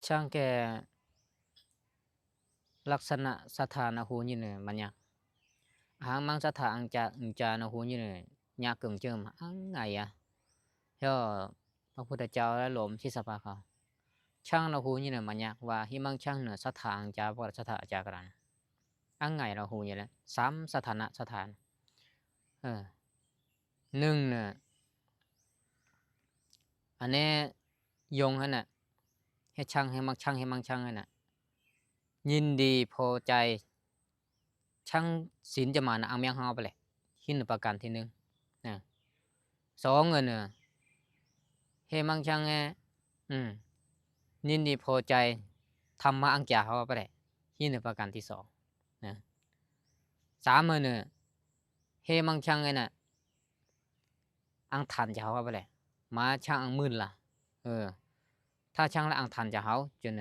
ຊ່າງແກ່ລັກສະນະສະຖານະຫູຍິນມາຍັກ ອາຫັງມັງສະຖາອັງຈາ ອຸຈານະຫູຍິນຍະເກີງເຈີມ ອັງໄງອະ ແລ້ວພະພຸດທະເຈົ້າແລະລົມຊິສະພາເຂົາ ຊ່າງນະຫູຍິນມາຍັກວ່າ ຫິມັງຊ່າງເໜືອສະຖາອັງຈາ ປະກະສະຖາອາຈາກະລານ ອັງໄງລະຫູຍິນແລະ ສາມສະຖານະສະຖານ ເອີ ໜຶ່ງນະ ອັນແນ່ຢົງຫັ້ນນະ ເຮັດຊ່າງໃຫ້ມັກຊ່າງ ເຮັດມັກຊ່າງຫັ້ນນະ ຍິນດີພໍໃຈ ຊ່າງສິນຈະມານະອັງແມງເຮົາໄປແຫຼະ ຫິນປະການທີໜຶ່ງນະ ສອງເອີນ ເຮັດມັກຊ່າງແນ່ ອືມ ຍິນດີພໍໃຈ ທຳມະອັງຈາເຮົາໄປແຫຼະ ຫິນປະການທີສອງນະ ສາມເອີນ ເຮມັງຊ່າງໄອ້ນະ ອັງຖານຈາເຮົາໄປແຫຼະ ມາຊ່າງອັງມື່ນລະ ເອີ ຖ້າຊ່າງລະອັງຖານຈາເຮົາຈົນ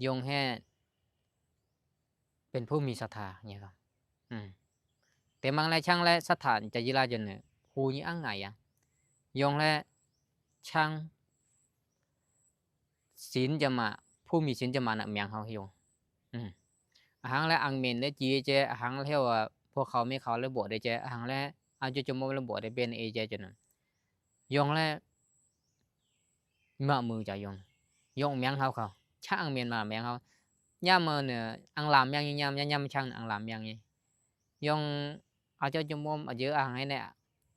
ຢົງແຮ ເປັນຜູ້ມີສັດທາ ເນາະ ອືມ ເຕມັງແລຊ່າງແລສັດທາຈະຢິລາຈົນ ຫູຍິອັງໄງອະ ຢົງແລຊ່າງ ສິນຈະມາ ຜູ້ມີສິນຈະມານະແມງເຮົາຢູ່ ອືມ ອາຫັງແລອັງເມນໄດ້ຈີເຈ ອາຫັງແລວ່າ ພວກເຂົາແມ່ເຂົາລະບົວໄດ້ເຈ ອາຫັງແລອາຈຸຈະມົມລະບົວໄດ້ເປັນເອເຈຈົນ ຢອງແລ ມະມືຈາຢອງ ຢອງແມງເຮົາເຂົາ ຊະອັງເມນມາແມງເຮົາ ຍາມເນ ອັງລາມແມງຍາມ ຍາມ ຍາມຊ່າງອັງລາມແມງ ຢອງອາເຈົ້າຈະມົມອາເຈີອາຫັງໃຫ້ແນ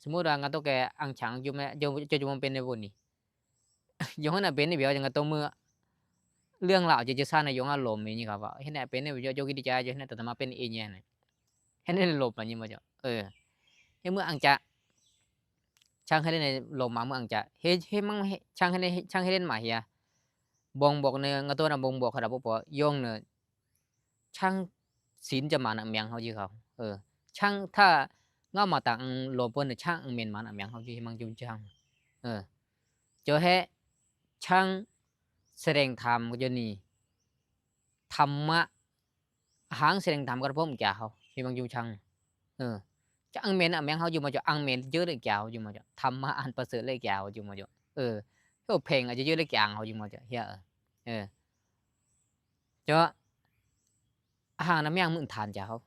ສົມມຸດວ່າງາໂຕແກອັງຊ່າງຢູ່ແມ ເຈົ້າຈະມົມເປັນໃນບຸນນີ້ ຢອງຫັ້ນນະເປັນໃນເບວຈັ່ງກະໂຕເມື່ອ ເລື່ອງລາວຈະຈະຊານໃນຢອງອາລົມນີ້ເຂົາວ່າເຮັດໃຫ້ເປັນໃນເບວ ຢອງກິດຈະ ຢອງໃຫ້ຕະມາເປັນເອເຍນ ເຮັດໃຫ້ລົມອັນນີ້ມາເຈົ້າ ເອີ ໃຫ້ເມື່ອອັງຈະ ຊ່າງໃຫ້ໄດ້ໃນລົມມາເມື່ອອັງຈະ ເຮັດ ເຮັດມັງ ຊ່າງໃຫ້ໄດ້ ຊ່າງໃຫ້ເຫຼັ້ນມາເຮຍ ບ່ອງບອກເນີ ງາໂຕນະບ່ອງບອກຂະດາບໍ່ພໍ ຢອງເນີ ຊ່າງສິນຈະມານະແມງເຮົາຈື່ເຂົາ ເອີ ຊ່າງ ຖ້າເງົາມາຕາງລົມເພິ່ນ ຊ່າງອັງເມນມານະແມງເຮົາຈື່ມັງຈຸມຊ່າງ ເອີ ເຈົ້າແຮ ຊ່າງສະແດງທຳກໍຈະນີ້ ທຳມະ ອາຫັງສະແດງທຳກັບພວມແກ່ເຮົາ ເຮັດມັງຈຸມຊ່າງ ເອີ ຈະອັງເມນອະແມງເຮົາຢູ່ມາເຈົ້າ ອັງເມນເຈີເລີຍແກ່ເຮົາຢູ່ມາເຈົ້າ ທຳມະອັນປະເສີດເລີຍແກ່ເຮົາຢູ່ມາເຈົ້າ ເອີ ໂອເພງອາດຈະເຈີເລີຍແກ່ເຮົາຢູ່ມາເຈົ້າ ເຮຍ ເອີ ເຈົ້າ ອາຫັງນະແມງມື່ນຖານຈາເຮົາ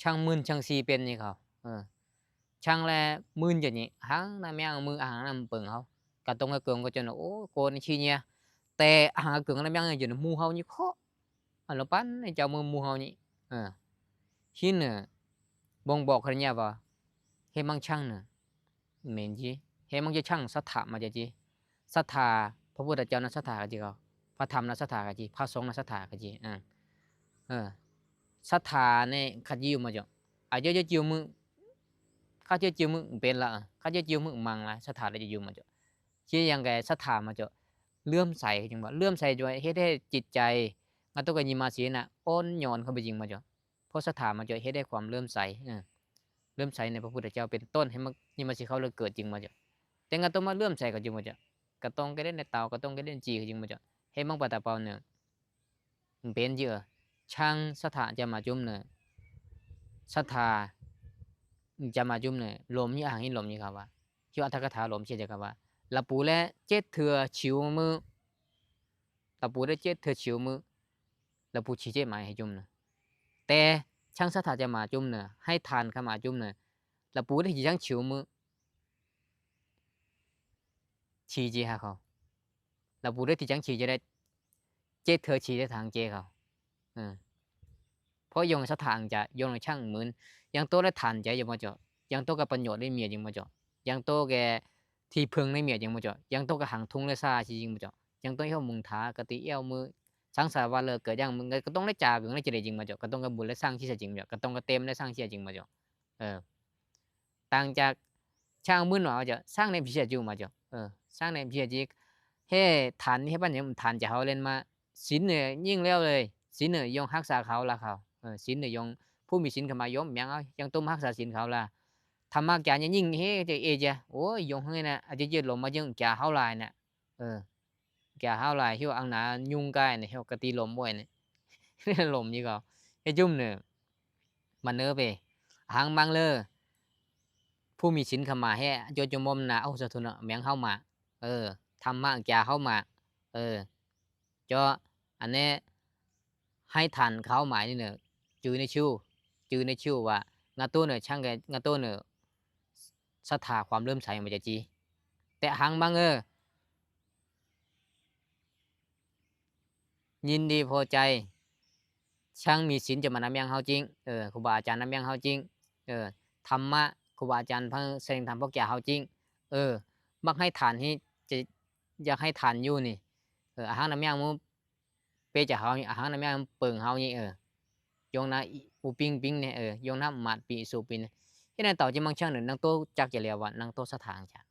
ຊ່າງມື່ນຊ່າງຊີເປັນນີ້ເຂົາ ເອີ ຊ່າງແລມື່ນຈະນີ້ ອາຫັງນະແມງມື ອາຫັງນຳເປິງເຮົາ ກະຕົງກະເກີງກໍຈົນ ໂອ ໂກນຂີ້ເຫຍື້ອ ແຕ່ອາຫັງກະເກີງນະແມງຢູ່ນຳໝູ່ເຮົານີ້ເຄາະ ອັນລະປັນໃນເຈົ້າມືໝູ່ເຮົານີ້ ເອີ ຫີນເນີ ບົ່ງບອກຂະເນຍວ່າ ເຮມັງຊັ່ງເນີ ເມນຈີ ເຮມັງຈະຊັ່ງສັດທາມາຈະຈີ ສັດທາ ພະພຸດທະເຈົ້ານະສັດທາກະຈີເຂົາ ພະທຳນະສັດທາກະຈີ ພະສົງນະສັດທາກະຈີ ເອີ ເອີ ສັດທານີ້ຂະຈີຢູ່ມາເຈົ້າ ອາເຈົ້າເຈົ້າຈິວມື ຂ້າເຈົ້າຈິວມືເປັນລະ ຂ້າເຈົ້າຈິວມືມັງລະ ສັດທາລະຈະຢູ່ມາເຈົ້າ ເຮັດຫຍັງກະສັດທາມາເຈົ້າ ເຫຼື້ອມໃສ ຈຶ່ງວ່າເຫຼື້ອມໃສຈະເຮັດໃຫ້ຈິດໃຈ ງາໂຕກະຍິມາສີນະ ອ່ອນໂຍນເຂົ້າໄປຈິງມາເຈົ້າ ເພາະສັດທາມາເຈົ້າເຮັດໃຫ້ຄວາມເຫຼື້ອມໃສ ເອີ ເຫຼື້ອມໃສໃນພະພຸດທະເຈົ້າເປັນຕົ້ນ ໃຫ້ມັນຍິມາສີເຂົາເລີຍເກີດຈິງມາເຈົ້າ ແຕ່ງາໂຕມາເຫຼື້ອມໃສເຂົາຈິງມາເຈົ້າ ກະຕ້ອງກະເດັນໃນເຕົາ ກະຕ້ອງກະເດັນຈີເຂົາຈິງມາເຈົ້າ ເຮັດມັງປາຕາເປົາເນີ ເປັນເຢີ ຊ່າງສັດທາຈະມາຈຸມເນີ ສັດທາຈະມາຈຸມເນີ ລົມຍາຫັງອີ່ລົມຍາຄາວາ ທີ່ອັດຖະກະຖາລົມເຊຈະຄາວາ ລະປູແລເຈັດເທື່ອຊິວມື ລະປູໄດ້ເຈັດເທື່ອຊິວມື ລະປູຊີ້ເຈັດໝາຍໃຫ້ຈຸມເນີ ແຕ່ຊ່າງສັດທາຈະມາຈຸມເນີ ໃຫ້ທານຂະມາຈຸມເນີ ລະປູໄດ້ຊິຈັ່ງຊິວມື ຊີ້ຈີຫາເຂົາ ລະປູໄດ້ທີ່ຈັ່ງຊີ້ຈະໄດ້ ເຈເທື່ອຊີ້ໄດ້ທາງເຈເຂົາ ເອີ ເພາະຢອງສັດທາອັງຈະ ຢອງໃນຊ່າງໝື່ນ ຍັງໂຕໄດ້ທານໃຈຢູ່ບໍ່ເຈົ້າ ຍັງໂຕກັບປະໂຫຍດໄດ້ເມຍຈຶ່ງບໍ່ເຈົ້າ ຍັງໂຕແກ່ທີ່ເພິ່ງໃນເມຍຈຶ່ງບໍ່ເຈົ້າ ຍັງໂຕກະຫັງທຸງແລະຊາຊີ້ຈຶ່ງບໍ່ເຈົ້າ ຍັງໂຕເອີວມຸງທາກະຕິເອີວມື ສັງສາວາເລີກເກີດຢ່າງມຶງ ກະຕ້ອງໄດ້ຈາເບິ່ງໄດ້ຈະໄດ້ຈຶ່ງບໍ່ເຈົ້າ ກະຕ້ອງກະບຸນແລະສ້າງທີ່ສະຈິງບໍ່ເຈົ້າ ກະຕ້ອງກະເຕັມແລະສ້າງທີ່ສະຈິງບໍ່ເຈົ້າ ເອີ ຕ່າງຈາກຊ່າງມືນວ່າເຈົ້າ ສ້າງໃນພິເສດຢູ່ມາເຈົ້າ ເອີ ສ້າງໃນພິເສດຈີ ເຮັດທານ ເຮັດບັນຍັງທານຈາເຮົາເຫຼັ້ນມາ ສິນເນີຍິ່ງແລ້ວເລີຍ ສິນເນີຢອງຮັກສາເຂົາລະເຂົາ ເອີ ສິນເນີຢອງ ຜູ້ມີສິນເຂົ້າມາຢອມຍັງເອົາ ຍັງຕົມຮັກສາສິນເຂົາລະ ທຳມະການຍັງຍິງເຮຈະເອຈະ ໂອ້ຍ ຢອງເຮີນະ ອາດຈະເຈີລົມມາຍຶງຈາເຮົາຫຼາຍນະ ເອີ ກະຫາວຫຼາຍ ຫິວອັງໜາຍຸງກາຍນີ້ ຫິວກະຕີລົມບໍ່ໄຫວນີ້ ລົມຢູ່ກໍເຮັດຈຸ່ມເນີມັນເນີເປ ຫາງມັງເລີ ຜູ້ມີສິນຂະໝາແຮ ໂຈໂຈມົມນາ ເອົາສາທຸນະ ແມງເຮົາມາ ເອີ ທຳມະກະເຮົາມາ ເອີ ເຈາະອັນແນ່ ໃຫ້ທ່ານເຂົາໝາຍນີ້ເນີ ຈື່ໃນຊື່ ຈື່ໃນຊື່ວ່າ ງາໂຕເນີ ຊັງແກ ງາໂຕເນີ ສັດທາຄວາມເລີ່ມໃສມາຈາກຈີ ແຕະຫັງບັງເອີ ຍິນດີພໍໃຈ ຊ່າງມີສິນຈະມານຳຍ່າງເຮົາຈິງ ເອີ ຄູບາອາຈານນຳຍ່າງເຮົາຈິງ ເອີ ທຳມະ ຄູບາອາຈານເພິ່ນສະແດງທຳພວກແກ່ເຮົາຈິງ ເອີ ມັກໃຫ້ທານນີ້ ຈະ ຢາກໃຫ້ທານຢູ່ນີ້ ເອີ ອາຫັງນຳຍ່າງມຸ ເປຈະເຮົາ ອາຫັງນຳຍ່າງມຸ ເປິງເຮົານີ້ ເອີ ຢົງນາ ອຸປິງປິງນີ້ ເອີ ຢົງນາ ມາດປິສຸປິນ ເຮັດໃຫ້ເຕົາຈິມັງຊ່າງໜຶ່ງ ນັງໂຕຈັກຈະເລວະ ນັງໂຕສະຖາງຈາ